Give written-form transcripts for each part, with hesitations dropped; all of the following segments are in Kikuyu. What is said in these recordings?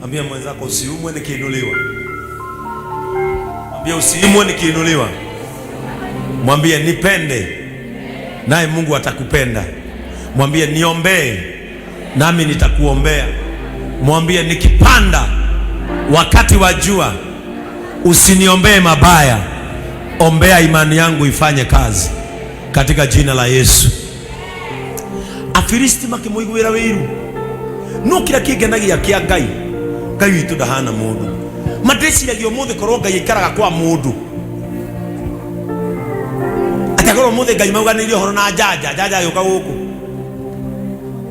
Ambia mwenzako usiumwe nikiinuliwa. Mwambie usiumwe nikiinuliwa. Mwambie nipende, naye Mungu atakupenda. Mwambie niombee, nami nitakuombea. Mwambie nikipanda wakati wa jua, usiniombee mabaya, ombea imani yangu ifanye kazi katika jina la Yesu. Afilisti makĩmũiguĩra wĩiru, no kĩrĩa kĩngenagia kĩa Ngai, Ngai witũ ndahana mũndũ. Mandĩciragia ũmũthĩ korwo Ngai aikaraga kwa mũndũ, atĩ akorwo ũmũthĩ Ngai mauganĩirie ũhoro na njanja, njanja agĩũka gũkũ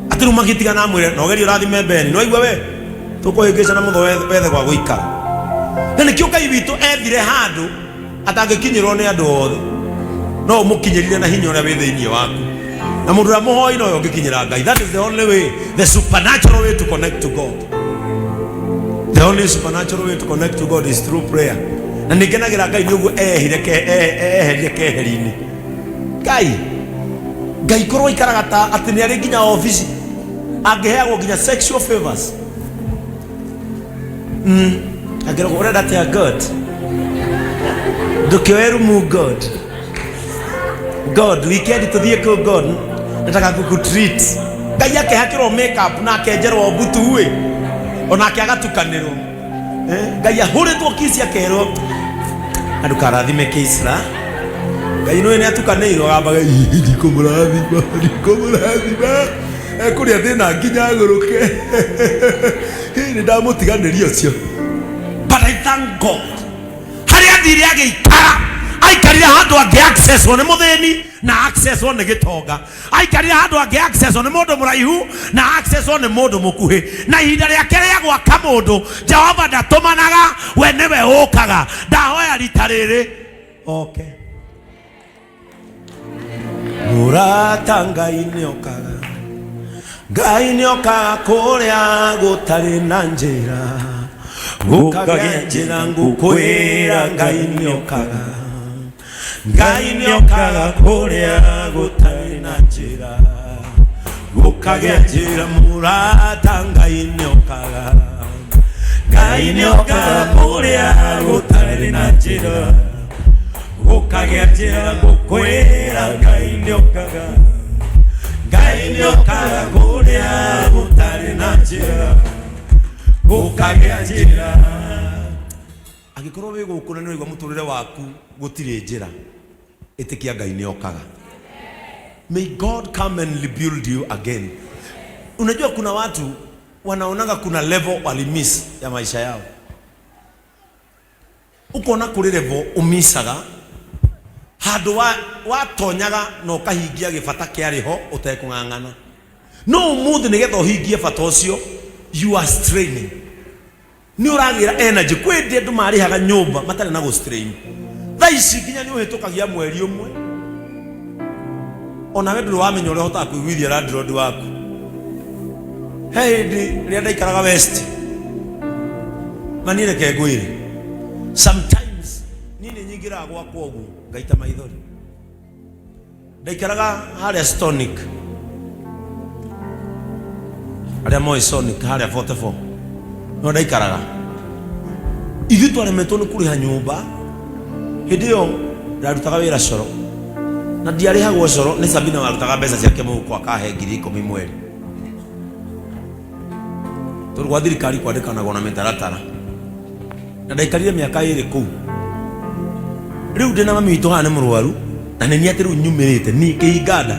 atĩ rĩu magĩtigana amwĩre na ũgerie ũrathime Beni, nĩwaigua we tũkũhĩngĩcana mũno wethe gwa gũikara. Na nĩkĩo Ngai witũ ethire handũ atangĩkinyĩrwo nĩ andũ othe, no ũmũkinyĩrire na hinya ũrĩa wĩ thĩinĩ waku, na mũndũ ũrĩa mũhoi nowe ũngĩkinyĩra Ngai. That is the only way, the supernatural way to connect to God. The only supernatural way to connect to God is through prayer. Na nĩngenagĩra Ngai nĩ ũguo ehire eherie keheri-inĩ. Ngai Ngai korwo aikaraga ta atĩ nĩ arĩ nginya obici angĩheagwo nginya sexual favors. Angĩrogwo ũrenda atĩa God? Ndũkĩoe rumu God. God, weekend tũthiĩ kũ God? Nataka gũkũ-treat. Ngai akehakĩrwo makeup na akenjerwo mbutu ĩ. Onake agatukanĩrwo. Eh, Ngai ahũrĩtwo kici akerwo na ndũkarathime Kisra. Ngai nĩwe nĩ atukanĩirwo agambaga ndikũmũrathima, ndikũmũrathima. Ekũrĩa thĩna nginya agũrũke. Nĩ ndamũtiganĩria ũcio. But I thank God. Harĩa athire agĩikara, aikarire handũ angĩ accesswo nĩ mũthĩni na accesswo nĩ gĩtonga. Aikarire handũ angĩ accesswo nĩ mũndũ mũraihu na accesswo nĩ mũndũ mũkuhĩ. Na ihinda rĩake rĩa gwaka mũndũ, Jehova ndatũmanaga, we nĩwe ũkaga. Ndahoya rita rĩrĩ oke. Mũrata Ngai nĩokaga, Ngai nĩokaga kũrĩa gũtarĩ na njĩra, gũkagĩa njĩra ngũkwĩra Ngai nĩokaga, Ngai nĩokaga kũrĩa gũtarĩ na njĩra, gũkagĩa njĩra mũrata Ngai nĩokaga, Ngai nĩokaga kũrĩa gũtarĩ na njĩra, gũkagĩa njĩra ngũkwĩra Ngai nĩokaga, Ngai nĩokaga kũrĩa gũtarĩ na njĩra, gũkagĩa njĩra. Angĩkorwo wĩ gũkũ na nĩũraigua mũtũrĩre waku gũtirĩ njĩra, ĩtĩkia Ngai nĩokaga. May God come and rebuild you again. Unajua kuna watu wanaonaga kuna level walimiss ya maisha yao. Ukona kũrĩ level ũmicaga handũ wa watonyaga na ũkahingia gĩbata kĩarĩ ho ũtekũng'ang'ana. No ũmũthĩ nĩgetha ũhingie bata ũcio you are straining. Nĩ ũragĩra energy. Kwĩ hĩndĩ andũ marĩhaga nyũmba matarĩ na gũ strain. Thaa ici nginya nĩ ũhĩtũkagia mweri ũmwe onawe ndũrĩ wamenya ũrĩa ũhotaga kũiguithia landlord waku. He hĩndĩ rĩrĩa ndaikaraga West, ma niĩ reke ngwĩre, sometimes niĩ nĩ nyingĩraga gwakwa ũguo ngaita maithori. Ndaikaraga harĩa Stonic, arĩa moĩ Sonic harĩa 44 no ndaikaraga. Ithuĩ twaremetwo nĩ kũrĩha nyũmba hĩndĩ ĩyo ndarutaga wĩra coro na ndiarĩhagwo coro nĩ Sabina warutaga mbeca ciake mũhuko akahe 10,000 mweri, tondũ gwa thirikari kwandĩkanagwo na mĩtaratara. Na ndaikarire mĩaka ĩrĩ kũu. Rĩu ndĩ na mami witũ haha nĩ mũrwaru na nĩ niĩ atĩ rĩu nyumĩrĩte niĩ kĩhinganda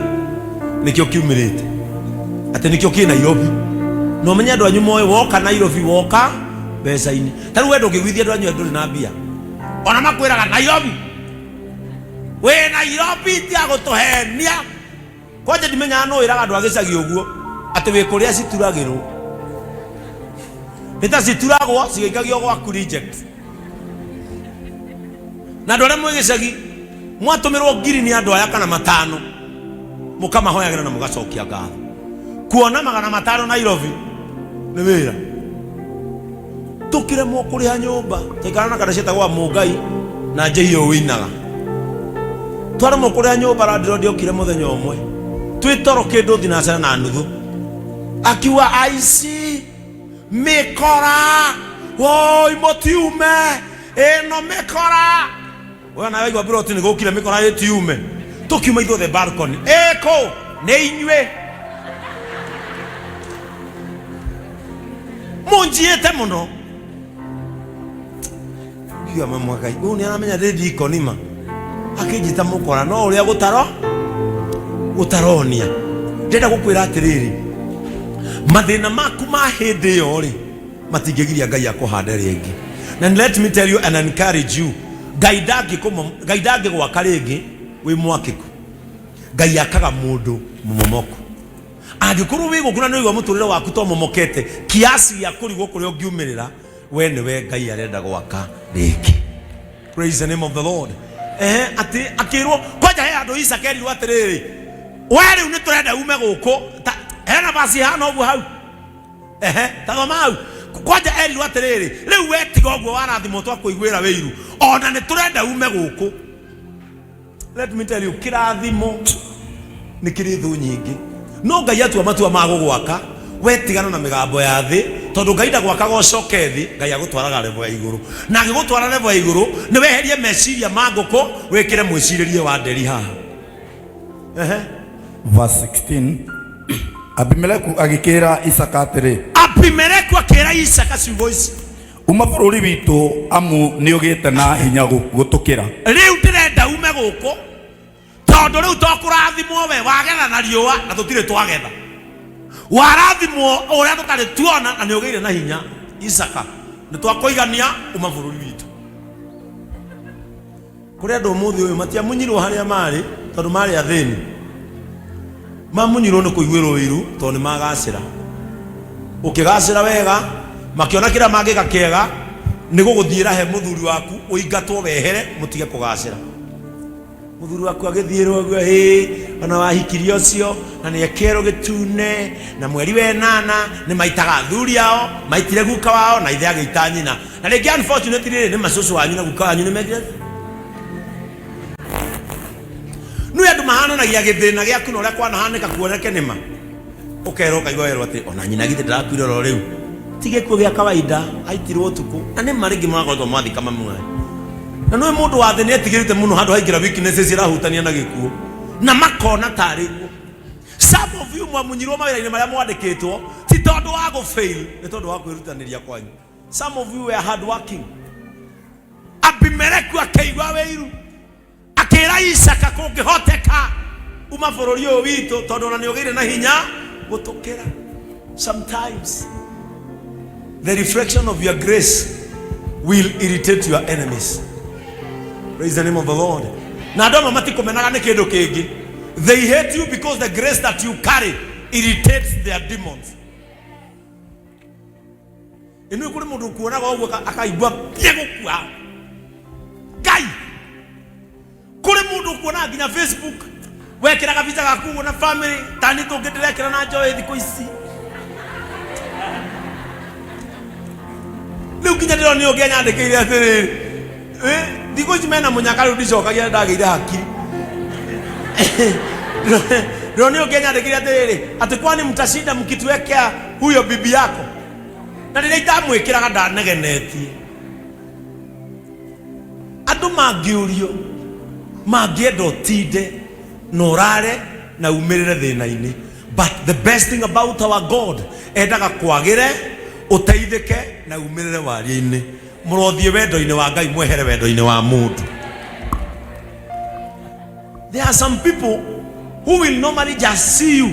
nĩkĩo kiumĩrĩte atĩ nĩkĩo kĩ Nairobi. Na ũmenye andũ anyu moĩ woka Nairobi woka mbeca-inĩ. Ta rĩu we ndũngĩguithia andũ anyu ndũrĩ na mbia, ona makwĩraga Nairobi wĩ Nairobi tiga gũtũhenia. Kwanja ndimenyaga nũ wĩraga andũ a gĩcagi ũguo atĩ wĩ kũrĩa cituragĩrwo. Nĩ ta cituragwo cigĩikagio gwaku reject. Na andũ arĩa mwĩ gĩcagi mwatũmĩrwo ngiri nĩ andũ aya kana matano mũkamahoyagĩra na mũgacokia ngatho. Kuona 500 Nairobi nĩ wĩra. Tũkĩremwo kũrĩha nyũmba twaikara na kana ciĩtagwo Mũngai na Njĩhia ũyũ wĩinaga. Twaremwo kũrĩha nyũmba landlord okire mũthenya ũmwe twĩ toro kĩndũ thinacara na nuthu akiuga aici. Mĩkora, woi mũtiume, ĩno mĩkora. We nawe waigua mburoti nĩ gũkire mĩkora ĩtiume. Tũkiuma ithuothe balcony. Ĩkũ nĩ inyuĩ. Mũnjiĩte mũno. Kiuga mama Ngai, ũyũ nĩ aramenya ndĩ ndikoni ma. Akĩnjĩta mũkora no ũrĩa gũtaro gũtaronia. Ndĩrenda gũkwĩra atĩrĩrĩ, mathĩna maku ma hĩndĩ ĩyo rĩ matingĩgiria Ngai akũhande rĩngĩ. And let me tell you and encourage you, Ngai ndangĩkũmo- Ngai ndangĩgwaka rĩngĩ wĩ mwakĩku. Ngai akaga mũndũ mũmomoku. Angĩkorwo wĩ gũkũ na nĩ ũigua mũtũrĩre waku to momokete kiasi gĩa kũrigwo kũrĩa ũngiumĩrĩra, we nĩwe Ngai arenda gwaka rĩngĩ. Praise the name of the Lord. Ehe, atĩ akĩrwo kwanja he handũ Isaka erirwo atĩrĩrĩ, we rĩu nĩ tũrenda ume gũkũ Ta- hena basi hana ũguo hau. Ehe, ta thoma hau. Kwanja erirwo atĩrĩrĩ, rĩu we tiga ũguo warathimwo twakũiguĩra wĩiru, ona nĩ tũrenda ume gũkũ. Let me tell you, kĩrathimo nĩ kĩrĩ thũ nyingĩ, no Ngai atua matua ma gũgwaka, we tigana na mĩgambo ya thĩ, tondũ Ngai ndagwakaga ũcoke thĩ, Ngai agũtwaraga level ya igũrũ, na agĩgũtwara level ya igũrũ nĩ weherie meciria ma ngũkũ wĩkĩre mwĩcirĩrie wa nderi haha. Ehe. Verse 16. Abimeleku agĩkĩĩra Isaka atĩrĩ, Abimeleku akĩra Isaka ciugo ici, uma bũrũri witũ amu nĩũgĩte na hinya gũtũkĩra. Rĩu ndĩrenda ume gũkũ tondũ rĩu to kũrathimwo we wagetha na riũa na tũtirĩ twagetha, warathimwo ũrĩa tũtarĩ tuona na nĩ ũgĩire na hinya. Isaka, nĩ twakũigania, uma bũrũri witũ. Kũrĩ andũ ũmũthĩ ũyũ matiamunyirwo harĩa marĩ tondũ marĩ athĩni, mamunyirwo nĩ kũiguĩrwo ũiru tondũ nĩ magacĩra. Ũkĩgacĩra wega makĩona kĩrĩa mangĩka kĩega nĩ gũgũthiĩra he mũthuri waku ũingatwo wehere mũtige kũgacĩra. Mũthuri waku agĩthiĩrwo ũguo, hĩ ona wahikirie ũcio na nĩ ekĩrwo gĩtune na mweri wa ĩnana nĩ maitaga athuri ao, maitire guka wao na ithe agĩita nyina. Na rĩngĩ unfortunately rĩ, nĩ macũcũ wanyu na guka wanyu nĩ mekire. Nĩ andũ mahananagia gĩthĩna gĩaku na ũrĩa kwanahanĩka kuoneke nĩ ma. Ũkerwo ũkaigua werwo atĩ ona nyina githĩ ndarakuire oro rĩu. Ti gĩkuũ gĩa kawaida, aitirwo ũtukũ. Na nĩ ma rĩngĩ mwakoretwo mwathika mamu wanyu. Na nĩ mũndũ wa thĩ nĩ etigĩrĩte mũno handũ haingĩra weaknesses irahutania na gĩkuũ. Na makona tarĩ guo. Some of you mwamunyirwo mawĩra-inĩ marĩa mwandĩkĩtwo ti tondũ wa gũfail, nĩ tondũ wa kwĩrutanĩria kwanyu. Some of you were hard working. Abimeleku akĩigua wĩiru akĩra Isaka, kũngĩhoteka uma bũrũri ũyũ witũ tondũ ona nĩ ũgĩire na hinya gũtũkĩra. Sometimes the reflection of your grace will irritate your enemies. Praise the name of the Lord. Na andũ amwe matikũmenaga nĩ kĩndũ kĩngĩ. They hate you because the grace that you carry irritates their demons. Ĩno kũrĩ mũndũ ũkuonaga ũguo akaigua thiĩ gũkua. Ngai, kũrĩ mũndũ ũkuonaga nginya Facebook wekĩra gabica gaku ũguo na family tani tũngĩ ndĩrekĩra na njoĩ thikũ ici. Rĩu nginya ndĩrona ũngĩ anyandĩkĩire atĩrĩrĩ, thikũ ici mena mũnyaka rĩu ndicokagia ndagĩire hakiri. Ndĩrona ũngĩ anyandĩkĩire atĩrĩrĩ, atĩ kwani mtashinda mkituwekea huyo bibi yako? Na rĩrĩa itamwĩkĩraga ndanegenetie. Andũ mangĩũrio mangĩenda ũtinde na ũrare na umĩrĩre thĩna-inĩ, but the best thing about our God, endaga kwagĩre ũteithĩke na umĩrĩre waria-inĩ. Mũrothiĩ wendo-inĩ wa Ngai, mwehere wendo-inĩ wa mũndũ. There are some people who will normally just see you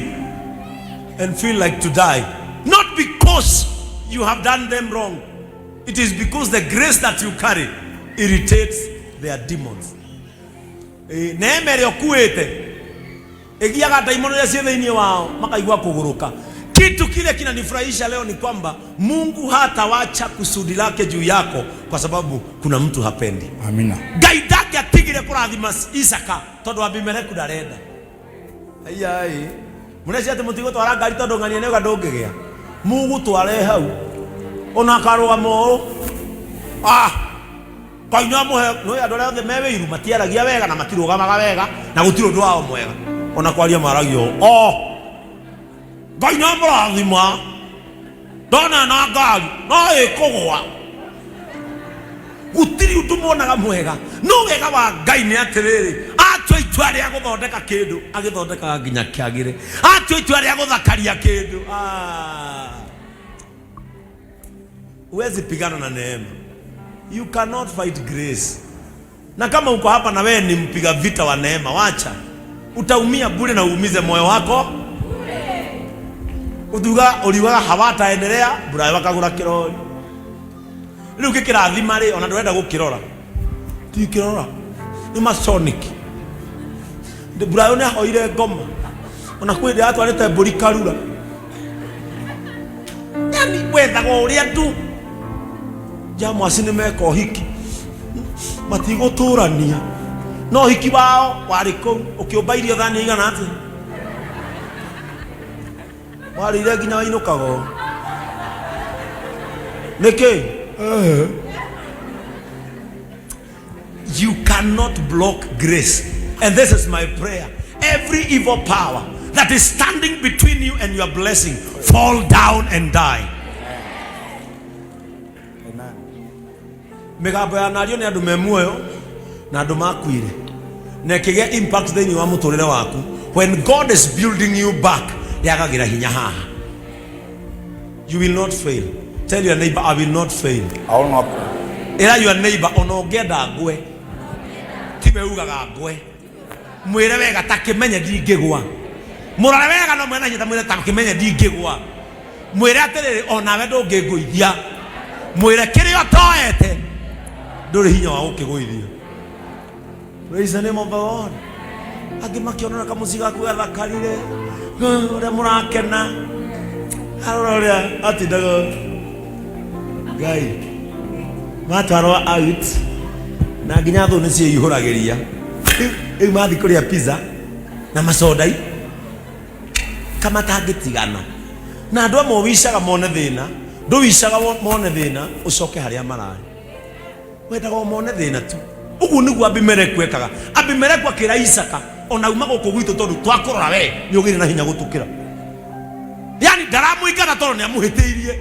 and feel like to die, not because you have done them wrong. It is because the grace that you carry irritates their demons. Neema ĩrĩa ũkuĩte ĩgiaga ndaimono iria ciĩ thĩinĩ wao makaigua kũgũrũka. Kitu kile kinanifurahisha leo ni kwamba Mungu hatawacha kusudi lake juu yako kwa sababu kuna mtu hapendi. Amina. Ngai ndangĩatigire kũrathima Isaka tondũ Abimeleku ndarenda. Aiai. Mũreci atĩ mũtigũtwara ngari tondũ ng'ania nĩoga ndũngĩgĩa. Mũgũtware hau. Ona akarũgama ũũ. Ah! Ngai nĩ amũhe nĩ andũ arĩa othe me wĩiru matiaragia wega na matirũgamaga wega na gũtirĩ ũndũ wao mwega. Ona kwaria maragia ũũ. Oh! Ngai nĩ amũrathima. Ndona na ngari no ĩkũgwa. Gũtirĩ ũndũ monaga mwega. No wega wa Ngai nĩ atĩrĩrĩ, atua itua rĩa gũthondeka kĩndũ, agĩthondekaga nginya kĩagĩre. Atua itua rĩa gũthakaria kĩndũ. Ah. Huwezi pigana na neema. You cannot fight grace. Na kama uko hapa na wewe ni mpiga vita wa neema, wacha. Utaumia bure na uumize moyo wako. Uthuga uriugaga hawataendelea mbura wakagura kirori. Riu gikirathima ri ona ndurenda gukirora. Tikirora. Ni masonic. Mbura yo ni ahoire ngoma. Ona kwĩ hĩndĩ atwarĩte mbũri karura. Yani wethaga ũrĩa tu jamwasi nĩ meka ũhiki matigũtũrania no ũhiki wao warĩ kũu ũkĩũmba irio thani igana atĩa warĩire nginya wainũkaga ũũ. Nĩkĩ? You cannot block grace. And this is my prayer. Every evil power that is standing between you and your blessing, fall down and die. Mĩgambo ya nario nĩ andũ me muoyo na andũ makuire na ĩkĩgĩa impact thĩinĩ wa mũtũrĩre waku. When God is building you back, yagagĩra hinya haha. You will not fail. Tell your neighbor, I will not fail. I will not. Ĩra your neighbor, ona ũngĩenda ngwe, tiwe ugaga ngwe. Mwĩre wega ta kĩmenye ndingĩgwa. Mũrore wega no mwena hinya ta mwĩre ta kĩmenye ndingĩgwa. Mwĩre atĩrĩrĩ, onawe ndũngĩngũithia. Mwĩre kĩrĩa ũtoete ndũrĩ hinya wa gũkĩgũithia. Praise the name of the Lord. Angĩ makĩonana kamũciĩ gaku gathakarire ũrĩa mũrakena arora ũrĩa atindaga Ngai matwarwo out na nginya thũ nĩ ciĩihũragĩria rĩu mathiĩ kũrĩa pizza na macondai kamatangĩtigana na andũ amwe wicaga mone thĩna ndũwicaga mone thĩna ũcoke harĩa mararĩ wendaga ũmone thĩna tu. Ũguo nĩguo Abimeleku ekaga. Abimeleku akĩra Isaka, ona uma gũkũ gwitũ tondũ twakũrora we nĩ ũgĩire na hinya gũtũkĩra. Yani ndaramũingata tondũ nĩ amũhĩtĩirie,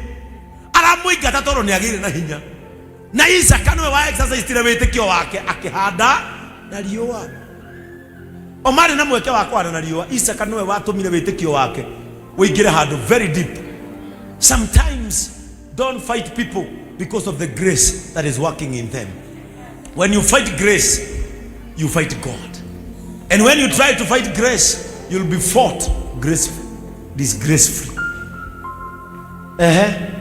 aramũingata tondũ nĩ agĩire na hinya. Na Isaka nĩwe wa exercise wĩtĩkio wake akĩhanda na riũa. O marĩ na mweke wa kũhanda na riũa, Isaka nĩwe watũmire wĩtĩkio wake ũingĩre handũ very deep. Sometimes don't fight people because of the grace that is working in them. When you fight grace, you fight God. And when you try to fight grace, you'll be fought gracefully, disgracefully. Ehe.